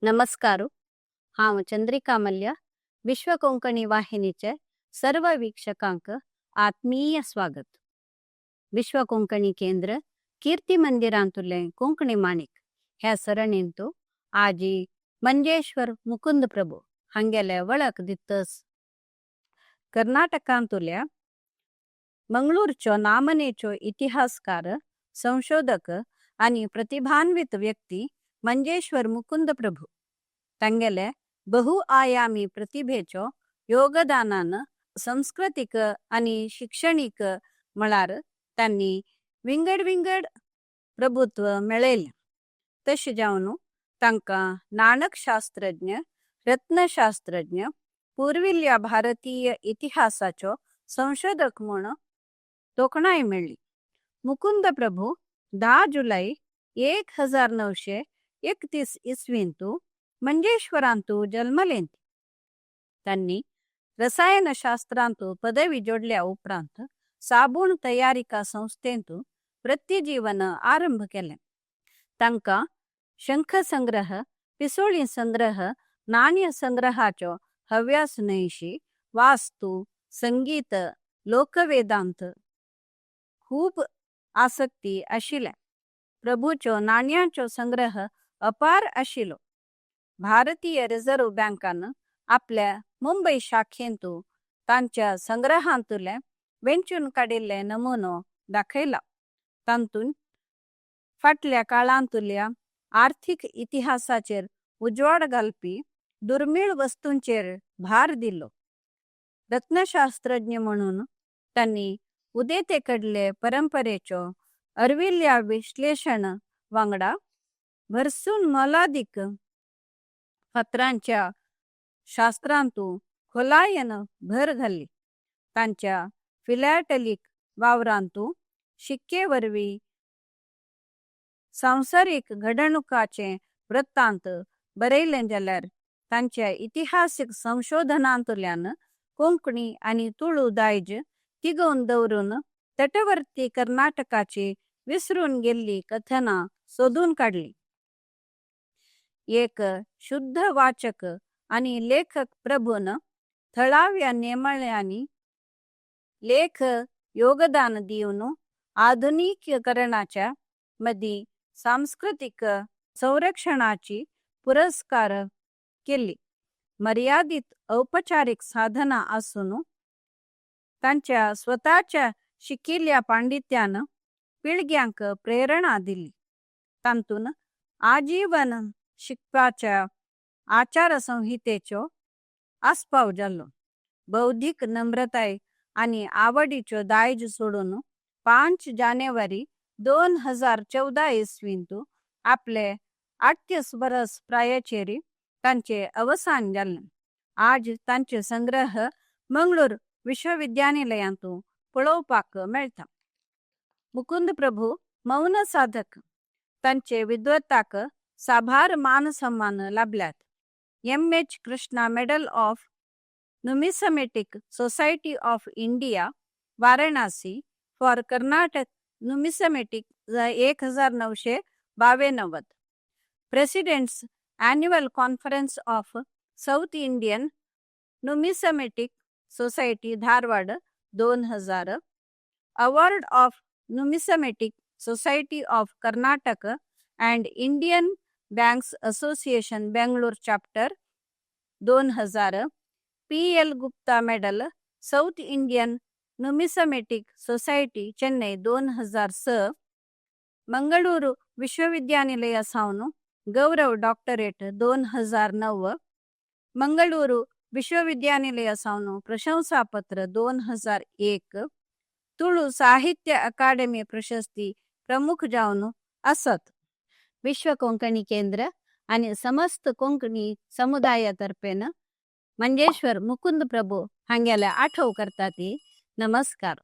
नमस्कार. हांव चंद्रिका मल्ल्या. विश्व कोंकणी वाहिनीचे सर्व वीक्षकांक आत्मीय स्वागत. विश्व कोंकणी केंद्र कीर्ती मंदिरांतुले कोंकणी माणिक ह्या सरणींतु आजी मंजेश्वर मुकुंद प्रभू हांगेले वळख दितस. कर्नाटकांतुल्या मंगळूरचो नामनेचो इतिहासकार, संशोधक आनी प्रतिभान्वित व्यक्ती मंजेश्वर मुकुंद प्रभू. तांगेले बहुआयामी प्रतिभेचो योगदानान संस्कृतीक आनी शिक्षणीक मळार तांणी विंगड विंगड प्रभुत्व मेळयलें. तशें जावन तांकां नाणकशास्त्रज्ञ, रत्नशास्त्रज्ञ, पुर्विल्ल्या भारतीय इतिहासाचो संशोधक म्हूण तोखणाय मेळ्ळी. मुकुंद प्रभू 10 जुलय 1931 इस्वींतु मंजेश्वरांतु जल्मलेंत. तांणी रसायनशास्त्रांतु पदवी जोडल्या उपरांत साबूण तयारिका संस्थेंतु वृत्तीजीवन आरंभ केलें. तांकां शंख संग्रह, पिसोळी संग्रह, नाण्य संग्रहाचो हव्यास न्हयशी वास्तू, संगीत, लोकवेदांत खूब आसक्ती आशिल्लें. प्रभूचो नाण्यांचो संग्रह अपार आशिल्लो. भारतीय रिझर्व्ह बँकान आपल्या मुंबय शाखेंतु तांच्या संग्रहांतुले वेंचून काडिल्ले नमुनो दाखयला. तातूंत फाटल्या काळांतल्या आर्थीक इतिहासाचेर उजवाड घालपी दुर्मीळ वस्तूंचेर भार दिलो. रत्नशास्त्रज्ञ म्हणून तांणी उदेंतेकडले परंपरेचो अर्विल्ल्या विश्लेशण वांगडा भरसून मोलादीक फातरांच्या शास्त्रांतु खोलायेन भर घाली. तांच्या फिलॅटलिक वावरांतु शिक्के वरवीं संवसारीक घडणुकांचे वृत्तांत बरयलें, जाल्यार तांच्या इतिहासीक संशोधनांतल्यान कोंकणी आनी तुळू दायज तिगोवन दवरून तटवर्ती कर्नाटकाची विसरून गेल्ली कथनां सोदून काडली. एक शुद्ध वाचक आनी लेखक प्रभून थळाव्या नेमाळ्यांनी लेख योगदान दिवन आधुनिकीकरणाच्या मदीं सांस्कृतीक संरक्षणाची पुरस्कार केली. मर्यादित औपचारीक साधना आसून तांच्या स्वताच्या शिकिल्ल्या पांडित्यान पिळग्यांक प्रेरणा दिली. तातूंत आजीवन शिकपाच्या आचारसंहितेचो आस्पाव जालो. बौद्धिक नम्रताय आनी आवडीचो दायज सोडून 5 जानेवारी 2014 इसवींतु आपले 38 बरस प्रायेचेर तांचे अवसान जालें. आज तांचे संग्रह मंगळूर विश्वविद्यानिलयांतु पळोवपाक मेळटा. मुकुंद प्रभू मौन साधक. तांचे विद्वत्ताक साबार मान सन्मान लाभल्यात. M H Krishna Medal of Numismatic Society of India, Varanasi, for Karnataka Numismatic 1992, President's Annual Conference of South Indian Numismatic Society, Dharwad, 2000, Award of Numismatic Society of Karnataka and Indian Banks Association, Bengaluru Chapter, 2000, P L Gupta Medal, South Indian Numismatic Society, Chennai, 2006, Mangaluru विश्वविद्यानिलय सावन गौरव doctorate 2009, Mangaluru विश्वविद्यानिलय सावन प्रशंसापत्र 2001, तुळू साहित्य अकादेमी प्रशस्ती प्रमुख जावन आसत. विश्व कोंकणी केंद्र आनी समस्त कोंकणी समुदाया तर्फेन मंजेश्वर मुकुंद प्रभू हांगेले आठव करता ती. नमस्कार.